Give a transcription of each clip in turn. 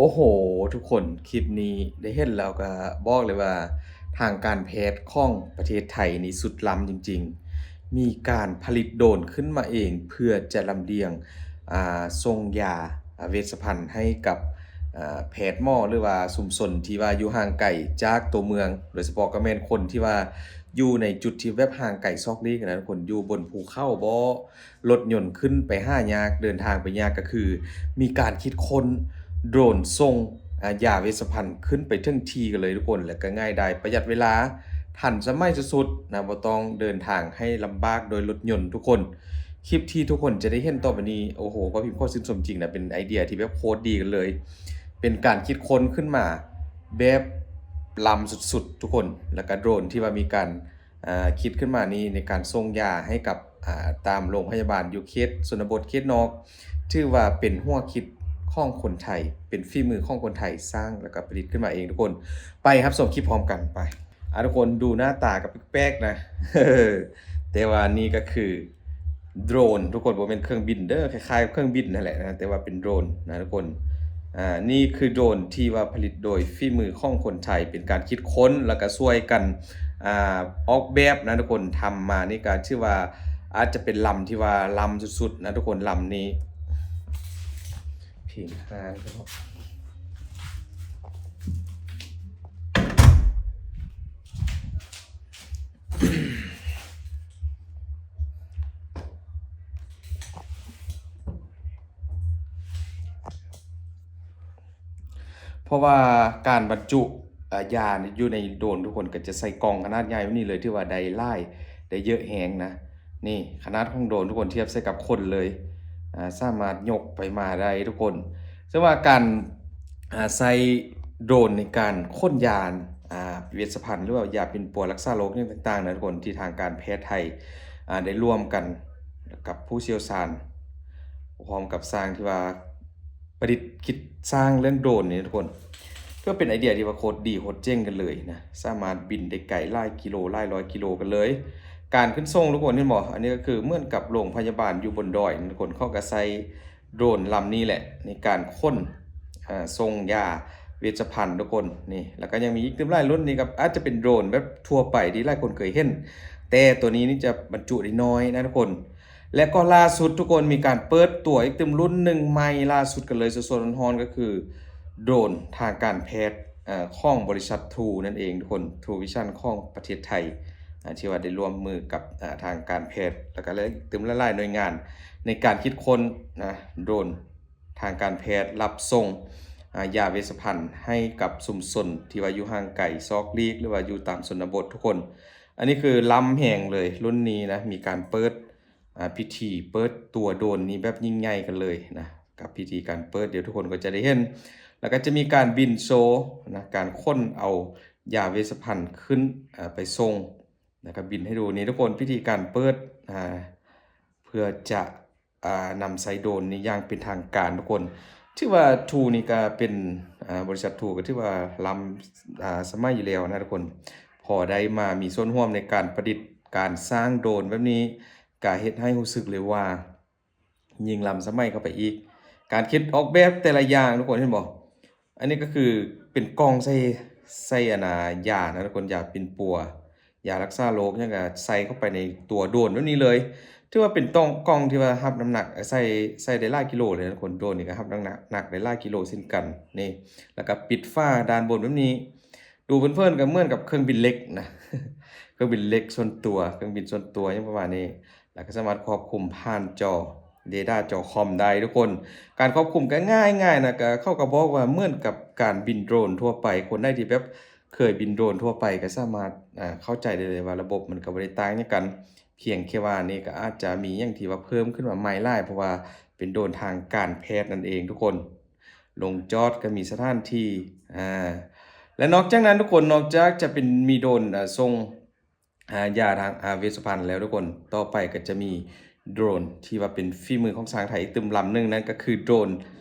ໂອ້ໂຫ ທຸກຄົນ ຄລິບນີ້ໄດ້ເຫັນແລ້ວກໍບອກເລີຍວ່າ ທາງການແພດຂອງປະເທດໄທນີ້ສຸດລ້ຳຈິງໆ ມີການຜະລິດໂດຣນຂຶ້ນມາເອງ ເພື່ອຈະລຳລຽງ ອ່າ ສົ່ງຢາເວດສະພັນໃຫ້ກັບ ອ່າ ແພດໝໍ ຫຼືວ່າຊຸມຊົນທີ່ວ່າຢູ່ຫ່າງໄກຈາກຕົວເມືອງ ໂດຍສະເພາະກໍແມ່ນຄົນທີ່ວ່າຢູ່ໃນຈຸດທີ່ແບບຫ່າງໄກຊອກຫຼີກນະ ຄົນຢູ່ບົນພູເຂົາບໍ ລົດຍົນຂຶ້ນໄປຫາຍາກ ເດີນທາງໄປຍາກ ກໍຄືມີການຄິດຄົ້ນໂດຣນສົ່ງ ອາ ຢາເວດສະພັນຂຶ້ນໄປເຖິງທີ່ກັນເລີຍທຸກຄົນ ແລະກໍງ່າຍດາຍ ປະຢັດເວລາ ທັນສະໄໝສຸດໆນະ ບໍ່ຕ້ອງເດີນທາງໃຫ້ລຳບາກໂດຍລົດຍົນທຸກຄົນ. ຄລິບທີ່ທຸກຄົນຈະໄດ້ເຫັນຕໍ່ໄປນີ້ ໂອ້ໂຫ ປ້າພິມຂໍຊື່ນຊົມຈິງນະ ເປັນໄອເດຍທີ່ແບບໂຄດດີກັນເລີຍ ເປັນການຄິດຄົ້ນຂຶ້ນມາແບບລ້ຳສຸດໆທຸກຄົນ ແລ້ວກະໂດຣນທີ່ວ່າມີການ ອ່າ ຄິດຂຶ້ນມານີ້ໃນການສົ່ງຢາໃຫ້ກັບ ອ່າ ຕາມໂຮງພະຍາບານຢູ່ເຂດຊົນນະບົດເຂດນອກ ຖືວ່າເປັນຫົວຄິດຂອງຄົນໄທ ເປັນຝີມືຂອງຄົນໄທສ້າງ ແລ້ວກໍຜະລິດຂຶ້ນມາເອງທຸກຄົນ. ໄປຮັບຊົມຄລິບພ້ອມກັນ ໄປ. ອ່າ ທຸກຄົນ ດູໜ້າຕາກໍແປກໆນະ ແຕ່ວ່ານີ້ກໍຄືໂດຣນທຸກຄົນ ບໍ່ແມ່ນເຄື່ອງບິນເດີ ຄ້າຍໆກັບເຄື່ອງບິນນັ້ນແຫຼະນະ ແຕ່ວ່າເປັນໂດຣນນະທຸກຄົນ. ອ່າ ນີ້ຄືໂດຣນທີ່ວ່າຜະລິດໂດຍຝີມືຂອງຄົນໄທ ເປັນການຄິດຄົ້ນ ແລ້ວກໍຊ່ວຍກັນ ອ່າ ອອກແບບນະທຸກຄົນ. ທຳມານີ້ກໍຖືວ່າອາດຈະເປັນລຳທີ່ວ່າລ້ຳສຸດໆນະທຸກຄົນ ລຳນີ້. ເພງຮານ ເພາະວ່າການບັນຈຸ ອາ ຢາຢູ່ໃນໂດຣນທຸກຄົນ ກໍຈະໃສ່ກ່ອງຂະໜາດໃຫຍ່ແບບນີ້ເລີຍ ຖືວ່າໄດ້ຫຼາຍ ໄດ້ເຍອະແຮງນະ. ນີ້ຂະໜາດຂອງໂດຣນທຸກຄົນ ທຽບໃສ່ກັບຄົນເລີຍ ອາ ສາມາດຍົກໄປມາໄດ້ທຸກຄົນ. ເຊິ່ງວ່າການ ອາ ໃຊ້ໂດຣນໃນການຂົນຢາ ອາ ເວດສະພັນ ຫຼືວ່າຢາປິ່ນປົວ ລັກສາໂລກຫຍັງຕ່າງໆນະທຸກຄົນ ທີ່ທາງການແພດໄທ ອາ ໄດ້ຮ່ວມກັນກັບຜູ້ຊ່ຽວຊານ ພ້ອມກັບຊ່າງທີ່ວ່າປະດິດຄິດສ້າງເລື່ອງໂດຣນນີ້ນະທຸກຄົນ ກໍເປັນໄອເດຍທີ່ວ່າໂຄດດີໂຄດເຈັ້ງກັນເລີຍນະ ສາມາດບິນໄດ້ໄກຫຼາຍກິໂລ ຫຼາຍຮ້ອຍກິໂລກັນເລີຍ. ການຂົນສົ່ງທຸກຄົນເຫັນບໍ່ ອັນນີ້ກໍຄືເໝືອນກັບໂຮງພະຍາບານຢູ່ບົນດອຍນະທຸກຄົນ ເຂົາກໍໃຊ້ ໂດຣນລຳນີ້ແຫຼະໃນການຂົນ ອາ ສົ່ງຢາເວດສະພັນທຸກຄົນ ນີ້ ແລ້ວກໍຍັງມີອີກຕື່ມຫຼາຍລຸ້ນ ນີ້ກໍອາດຈະເປັນໂດຣນແບບທົ່ວໄປທີ່ຫຼາຍຄົນເຄີຍເຫັນ ແຕ່ຕົວນີ້ນີ້ຈະບັນຈຸໄດ້ໜ້ອຍນະທຸກຄົນ. ແລະກໍລ່າສຸດທຸກຄົນ ມີການເປີດຕົວອີກຕື່ມລຸ້ນໜຶ່ງໃໝ່ ລ່າສຸດກັນເລີຍ ສົດໆຮ້ອນໆ ກໍຄືໂດຣນທາງການແພດ ເອີ ຂອງບໍລິສັດທູນັ້ນເອງທຸກຄົນ ທູວິຊັນຂອງປະເທດໄທ ອາ ທີ່ວ່າໄດ້ຮ່ວມມືກັບ ອາ ທາງການແພດ ແລ້ວກໍຫຼາຍ ຕື່ມຫຼາຍໆໜ່ວຍງານໃນການຄິດຄົ້ນນະ ໂດຣນທາງການແພດຮັບສົ່ງ ອາ ຢາເວດສະພັນໃຫ້ກັບຊຸມຊົນທີ່ວ່າຢູ່ຫ່າງໄກຊອກຫຼີກ ຫຼືວ່າຢູ່ຕາມຊົນນະບົດທຸກຄົນ. ອັນນີ້ຄືລ້ຳແຮງເລີຍ ລຸ້ນນີ້ນະ ມີການເປີດ ອາ ພິທີເປີດຕົວໂດຣນນີ້ແບບຍິ່ງໃຫຍ່ກັນເລີຍນະ ກັບພິທີການເປີດ ດຽວທຸກຄົນກໍຈະໄດ້ເຫັນ ແລ້ວກໍຈະມີການບິນໂຊນະ ການຂົນເອົາຢາເວດສະພັນຂຶ້ນ ອາ ໄປສົ່ງ ແລ້ວກໍບິນໃຫ້ດູນີ້ທຸກຄົນ ພິທີການເປີດ ອາ ເພື່ອຈະ ອາ ນຳໃຊ້ໂດຣນນີ້ຢ່າງເປັນທາງການທຸກຄົນ. ຖືວ່າທູນີ້ກໍເປັນ ອາ ບໍລິສັດທູກໍຖືວ່າລ້ຳ ອາ ສະໄໝຢູ່ແລ້ວນະທຸກຄົນ ພໍໄດ້ມາມີສ່ວນຮ່ວມໃນການປະດິດ ການສ້າງໂດຣນແບບນີ້ ກໍເຮັດໃຫ້ຮູ້ສຶກເລີຍວ່າ ຍິ່ງລ້ຳສະໄໝເຂົ້າໄປອີກ ການຄິດອອກແບບແຕ່ລະຢ່າງທຸກຄົນເຫັນບໍ່? ອັນນີ້ກໍຄືເປັນກ່ອງໃສ່ ໃສ່ອັນນ່າ ຢານະທຸກຄົນ ຢາປິ່ນປົວ ຢາລັກສາໂລກຫຍັງ ກໍໃສ່ເຂົ້າໄປໃນຕົວໂດຣນແບບນີ້ເລີຍ. ຖືວ່າເປັນຕ່ອງ ກ່ອງທີ່ວ່າຮັບນ້ຳໜັກ ໃສ່ ໃສ່ໄດ້ຫຼາຍກິໂລເລີຍນະທຸກຄົນ ໂດຣນນີ້ກໍຮັບນ້ຳໜັກ ໜັກໄດ້ຫຼາຍກິໂລເຊັ່ນກັນນີ້ ແລ້ວກໍປິດຝາດ້ານບົນແບບນີ້. ດູເພີນໆກໍເໝືອນກັບເຄື່ອງບິນເລັກນະ ເຄື່ອງບິນເລັກສ່ວນຕົວ ເຄື່ອງບິນສ່ວນຕົວຫຍັງປະມານນີ້ ແລ້ວກໍສາມາດຄວບຄຸມຜ່ານຈໍເຣດ້າຈໍຄອມໄດ້ທຸກຄົນ. ການຄວບຄຸມກໍງ່າຍໆນະ ກໍ ເຂົາກໍບອກວ່າເໝືອນກັບການບິນໂດຣນທົ່ວໄປ ຄົນໃດທີ່ແບບເຄີຍບິນໂດຣນທົ່ວໄປກໍສາມາດ ອາ ເຂົ້າໃຈໄດ້ເລີຍວ່າລະບົບມັນກໍບໍ່ໄດ້ຕ່າງຫຍັງກັນ ພຽງແຄ່ວ່ານີ້ກໍອາດຈະມີຫຍັງທີ່ວ່າເພີ່ມຂຶ້ນມາໃໝ່ຫຼາຍ ເພາະວ່າເປັນໂດຣນທາງການແພດນັ້ນເອງທຸກຄົນ. ລົງຈອດກໍມີສະຖານທີ່ ອາ ແລະນອກຈາກນັ້ນທຸກຄົນ ນອກຈາກຈະເປັນ ມີໂດຣນ ອາ ສົ່ງ ອາ ຢາທາງ ອາ ເວດສະພັນແລ້ວທຸກຄົນ ຕໍ່ໄປກໍຈະມີໂດຣນທີ່ວ່າເປັນຝີມືຂອງຊ່າງໄທອີກຕື່ມລຳໜຶ່ງ ນັ້ນກໍຄືໂດຣນ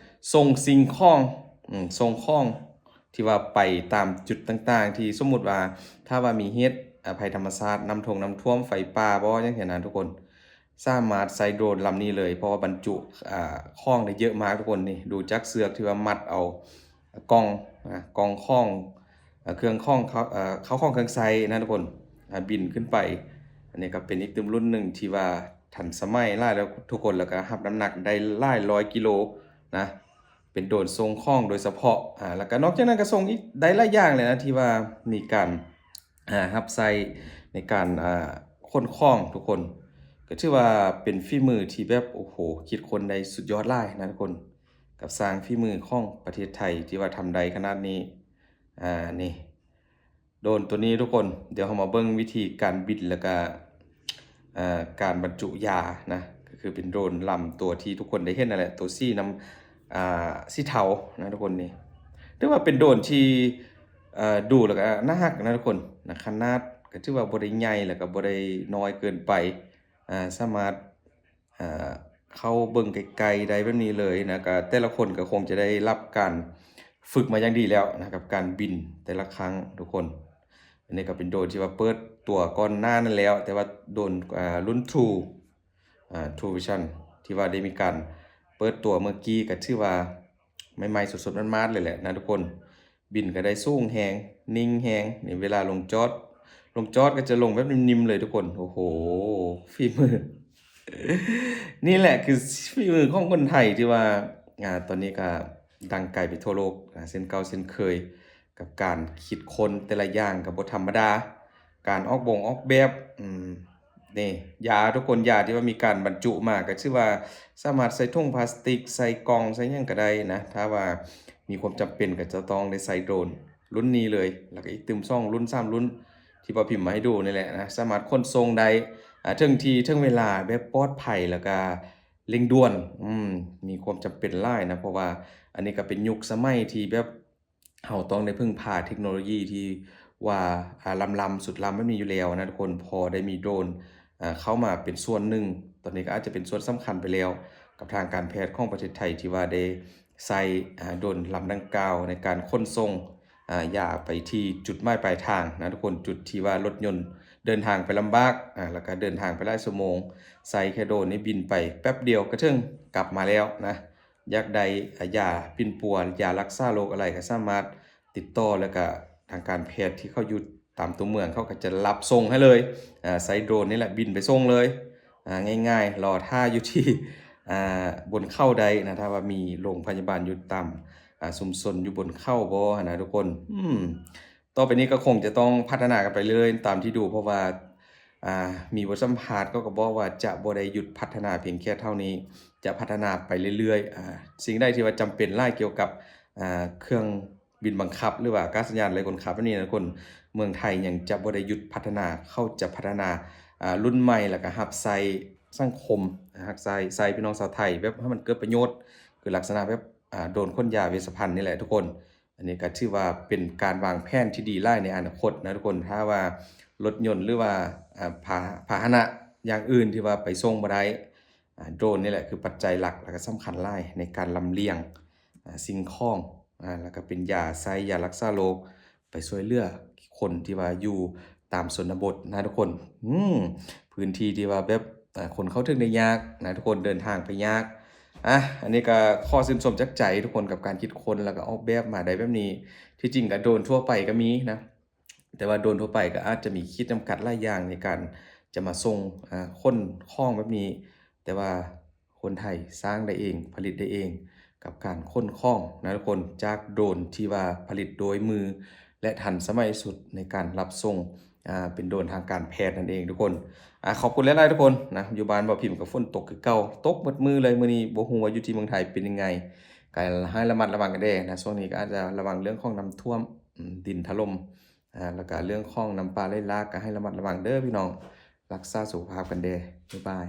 ສົ່ງສິ່ງຂອງ ອາ ສົ່ງຂອງທີ່ວ່າໄປຕາມຈຸດຕ່າງໆ ທີ່ສົມມຸດວ່າ ຖ້າວ່າມີເຫດ ອາ ໄພທຳມະຊາດ ນ້ຳທົ່ງນ້ຳຖ້ວມ ໄຟປ່າບໍ ຫຍັງຊີ້ນະທຸກຄົນ ສາມາດໃຊ້ໂດຣນລຳນີ້ເລີຍ ເພາະວ່າບັນຈຸ ອາ ຂອງໄດ້ເຍອະມາກທຸກຄົນ. ນີ້ ດູຈາກເຊືອກທີ່ວ່າມັດເອົາ ກ່ອງນະ ກ່ອງຂອງ ເອີ ເຄື່ອງຂອງເຂົ້າ ເອີ ເຂົ້າຂອງເຄື່ອງໃຊ້ນະທຸກຄົນ ອາ ບິນຂຶ້ນໄປ. ອັນນີ້ກໍເປັນອີກຕື່ມລຸ້ນໜຶ່ງທີ່ວ່າທັນສະໄໝຫຼາຍແລ້ວທຸກຄົນ ແລ້ວກໍຮັບນ້ຳໜັກໄດ້ຫຼາຍຮ້ອຍກິໂລນະ ເປັນໂດຣນສົ່ງຂອງໂດຍສະເພາະ. ອາ ແລ້ວກໍນອກຈາກນັ້ນກໍສົ່ງອີກໄດ້ຫຼາຍຢ່າງເລີຍນະ ທີ່ວ່າມີການ ອາ ຮັບໃຊ້ໃນການ ອາ ຂົນຂອງທຸກຄົນ ກໍຖືວ່າເປັນຝີມືທີ່ແບບ ໂອ້ໂຫ ຄິດຄົ້ນໄດ້ສຸດຍອດຫຼາຍນະທຸກຄົນ ກັບຊ່າງຝີມືຂອງປະເທດໄທທີ່ວ່າທຳໄດ້ຂະໜາດນີ້. ອາ ນີ້ ໂດຣນຕົວນີ້ທຸກຄົນ ດຽວເຮົາມາເບິ່ງວິທີການບິນ ແລ້ວກະ ອາ ການບັນຈຸຢານະ ກໍຄືເປັນໂດຣນລຳຕົວທີ່ທຸກຄົນໄດ້ເຫັນນັ້ນແຫຼະ ຕົວສີນ້ຳ ອາ ສີເທົານະທຸກຄົນ. ນີ້ຖືວ່າເປັນໂດຣນທີ່ ເອີ ດູແລ້ວກໍໜ້າຮັກນະທຸກຄົນນະ ຂະໜາດກໍຖືວ່າບໍ່ໄດ້ໃຫຍ່ ແລ້ວກໍບໍ່ໄດ້ນ້ອຍເກີນໄປ ອາ ສາມາດ ເອີ ເຂົ້າເບິ່ງໃກ້ໆໄດ້ແບບນີ້ເລີຍນະ. ກໍແຕ່ລະຄົນກໍຄົງຈະໄດ້ຮັບການຝຶກມາຢ່າງດີແລ້ວນະ ກັບການບິນແຕ່ລະຄັ້ງທຸກຄົນ. ອັນນີ້ກໍເປັນໂດຣນທີ່ວ່າເປີດຕົວກ່ອນໜ້ານັ້ນແລ້ວ ແຕ່ວ່າໂດຣນ ອາ ລຸ້ນທູ ອາ ທູວິຊັນ ທີ່ວ່າໄດ້ມີການເປີດຕົວເມື່ອກີ້ ກໍຖືວ່າໃໝ່ໆສົດໆໝາດໆເລີຍແຫຼະນະທຸກຄົນ. ບິນກໍໄດ້ສູງແຮງ ນິ່ງແຮງ ນີ້ເວລາລົງຈອດ ລົງຈອດກໍຈະລົງແບບນິ່ມໆເລີຍທຸກຄົນ. ໂອ້ໂຫ ຝີມື ນີ້ແຫຼະຄືຝີມືຂອງຄົນໄທທີ່ວ່າ ອາ ຕອນນີ້ກໍດັງໄກໄປທົ່ວໂລກ ອາ ເຊັ່ນເກົ່າເຊັ່ນເຄີຍ ກັບການຄິດຄົ້ນແຕ່ລະຢ່າງກໍບໍ່ທຳມະດາ ການອອກບົງອອກແບບ ອືມ ນີ້ຢາທຸກຄົນ ຢາທີ່ວ່າມີການບັນຈຸມາ ກໍຖືວ່າສາມາດໃສ່ຖົງພລາສຕິກ ໃສ່ກ່ອງ ໃສ່ຫຍັງກໍໄດ້ນະ. ຖ້າວ່າມີຄວາມຈຳເປັນກໍຈະຕ້ອງໄດ້ໃສ່ໂດຣນລຸ້ນນີ້ເລີຍ ແລ້ວກໍອີກຕື່ມສອງລຸ້ນສາມລຸ້ນທີ່ບ່າວພິມມາໃຫ້ດູນີ້ແຫຼະນະ ສາມາດຂົນສົ່ງໄດ້ ອາ ເຖິງທີ່ເຖິງເວລາແບບປອດໄພ ແລ້ວກໍເລັ່ງດ່ວນ ອືມ ມີຄວາມຈຳເປັນຫຼາຍນະ ເພາະວ່າອັນນີ້ກໍເປັນຍຸກສະໄໝທີ່ແບບ ເຮົາຕ້ອງໄດ້ເພິ່ງພາເທັກໂນໂລຢີທີ່ວ່າ ອາ ລ້ຳໆສຸດລ້ຳແບບນີ້ຢູ່ແລ້ວນະທຸກຄົນ. ພໍໄດ້ມີໂດຣນ ອາ ເຂົ້າມາເປັນສ່ວນໜຶ່ງ ຕອນນີ້ກໍອາດຈະເປັນສ່ວນສຳຄັນໄປແລ້ວ ກັບທາງການແພດຂອງປະເທດໄທທີ່ວ່າໄດ້ໃຊ້ ອາ ໂດຣນລຳດັ່ງກ່າວໃນການຂົນສົ່ງ ອາ ຢາໄປທີ່ຈຸດໝາຍປາຍທາງນະທຸກຄົນ. ຈຸດທີ່ວ່າລົດຍົນເດີນທາງໄປລຳບາກ ອາ ແລ້ວກໍເດີນທາງໄປຫຼາຍຊົ່ວໂມງ ໃຊ້ແຄ່ໂດຣນນີ້ບິນໄປແປັບດຽວກໍເຖິງ ກັບມາແລ້ວນະ. ຢາກໄດ້ ອາ ຢາປິ່ນປົວ ຢາລັກສາໂລກອະໄລ ກໍສາມາດຕິດຕໍ່ ແລ້ວກະທາງການແພດທີ່ເຂົາຢູ່ຕາມຕົວເມືອງ ເຂົາກໍຈະຮັບສົ່ງໃຫ້ເລີຍ ອາ ໃຊ້ໂດຣນນີ້ແຫຼະບິນໄປສົ່ງເລີຍ ອາ ງ່າຍໆ ລໍຖ້າຢູ່ທີ່ ອາ ບົນເຂົາໄດ້ນະ ຖ້າວ່າມີໂລງພະຍາບານຢູ່ຕາມ ອາ ຊຸມຊົນຢູ່ບົນເຂົາບໍ່ຫັ້ນນະທຸກຄົນ. ອືມ ຕໍ່ໄປນີ້ກໍຄົງຈະຕ້ອງພັດທະນາກັນໄປເລື້ອຍໆຕາມທີ່ດູ ເພາະວ່າ ອາ ມີບົດສຳພາດ ເຂົາກໍບອກວ່າຈະບໍ່ໄດ້ຢຸດພັດທະນາພຽງແຄ່ເທົ່ານີ້ ຈະພັດທະນາໄປເລື້ອຍໆ. ອາ ສິ່ງໃດທີ່ວ່າຈຳເປັນຫຼາຍກ່ຽວກັບ ອາ ເຄື່ອງບິນບັງຄັບ ຫຼືວ່າອາກາດສະຍານໄຮ້ຄົນຂັບແບບນີ້ນະທຸກຄົນ ເມືອງໄທຍັງຈະບໍ່ໄດ້ຢຸດພັດທະນາ ເຂົາຈະພັດທະນາ ອາ ລຸ້ນໃໝ່ ແລ້ວກໍຮັບໃຊ້ສັງຄົມ ຮັບໃຊ້ ໃຊ້ພີ່ນ້ອງຊາວໄທແບບໃຫ້ມັນເກີດປະໂຫຍດ ຄືລັກສະນະແບບ ອາ ໂດຣນຂົນຢາເວຊະພັນນີ້ແຫຼະທຸກຄົນ. ອັນນີ້ກໍຖືວ່າເປັນການວາງແຜນທີ່ດີຫຼາຍໃນອະນາຄົດນະທຸກຄົນ ຖ້າວ່າລົດຍົນ ຫຼືວ່າ ອາ ພາ ພາຫະນະຢ່າງອື່ນທີ່ວ່າໄປສົ່ງບໍ່ໄດ້ ອາ ໂດຣນນີ້ແຫຼະຄືປັດໄຈຫຼັກ ແລ້ວກໍສຳຄັນຫຼາຍໃນການລຳລຽງ ອາ ສິ່ງຂອງ ອາ ແລ້ວກໍເປັນຢາໃຊ້ ຢາລັກສາໂລກ ໄປຊ່ວຍເຫຼືອຄົນທີ່ວ່າຢູ່ຕາມຊົນນະບົດນະທຸກຄົນ ອືມ ພື້ນທີ່ທີ່ວ່າແບບ ອາ ຄົນເຂົ້າເຖິງໄດ້ຍາກນະທຸກຄົນ ເດີນທາງໄປຍາກ. ອາ ອັນນີ້ກໍຂໍຊື່ນຊົມຈາກໃຈທຸກຄົນກັບການຄິດຄົ້ນ ແລ້ວກໍອອກແບບມາໄດ້ແບບນີ້. ທີ່ຈິງກໍໂດຣນທົ່ວໄປກໍມີນະ ແຕ່ວ່າໂດຣນທົ່ວໄປກໍອາດຈະມີຂີດຈຳກັດຫຼາຍຢ່າງໃນການຈະມາສົ່ງ ອາ ຂົນຂອງແບບນີ້ ແຕ່ວ່າຄົນໄທສ້າງໄດ້ເອງ ຜະລິດໄດ້ເອງ ກັບການຂົນຂອງນະທຸກຄົນ ຈາກໂດຣນທີ່ວ່າຜະລິດໂດຍມື ແລະ ທັນສະໄໝສຸດໃນການຮັບສົ່ງ ອາ ເປັນໂດຣນທາງການແພດນັ້ນເອງທຸກຄົນ. ອາ ຂອບຄຸນຫຼາຍໆທຸກຄົນນະ ຢູ່ບ້ານບ່າວພິມກໍຝົນຕົກຄືເກົ່າ ຕົກໝົດມື້ເລີຍມື້ນີ້ ບໍ່ຮູ້ວ່າຢູ່ທີ່ເມືອງໄທເປັນຍັງໄງ ກໍໃຫ້ລະມັດລະວັງກັນແດ່ນະ. ຊ່ວງນີ້ກໍອາດຈະລະວັງເລື່ອງຂອງນ້ຳຖ້ວມ ອາ ດິນຖະຫຼົ່ມ ອາ ແລ້ວກະເລື່ອງຂອງນ້ຳປ່າໄຫຼຫຼາກກໍໃຫ້ລະມັດລະວັງເດີ້ພີ່ນ້ອງ ລັກສາສຸຂະພາບກັນແດ່ ບາຍບາຍ.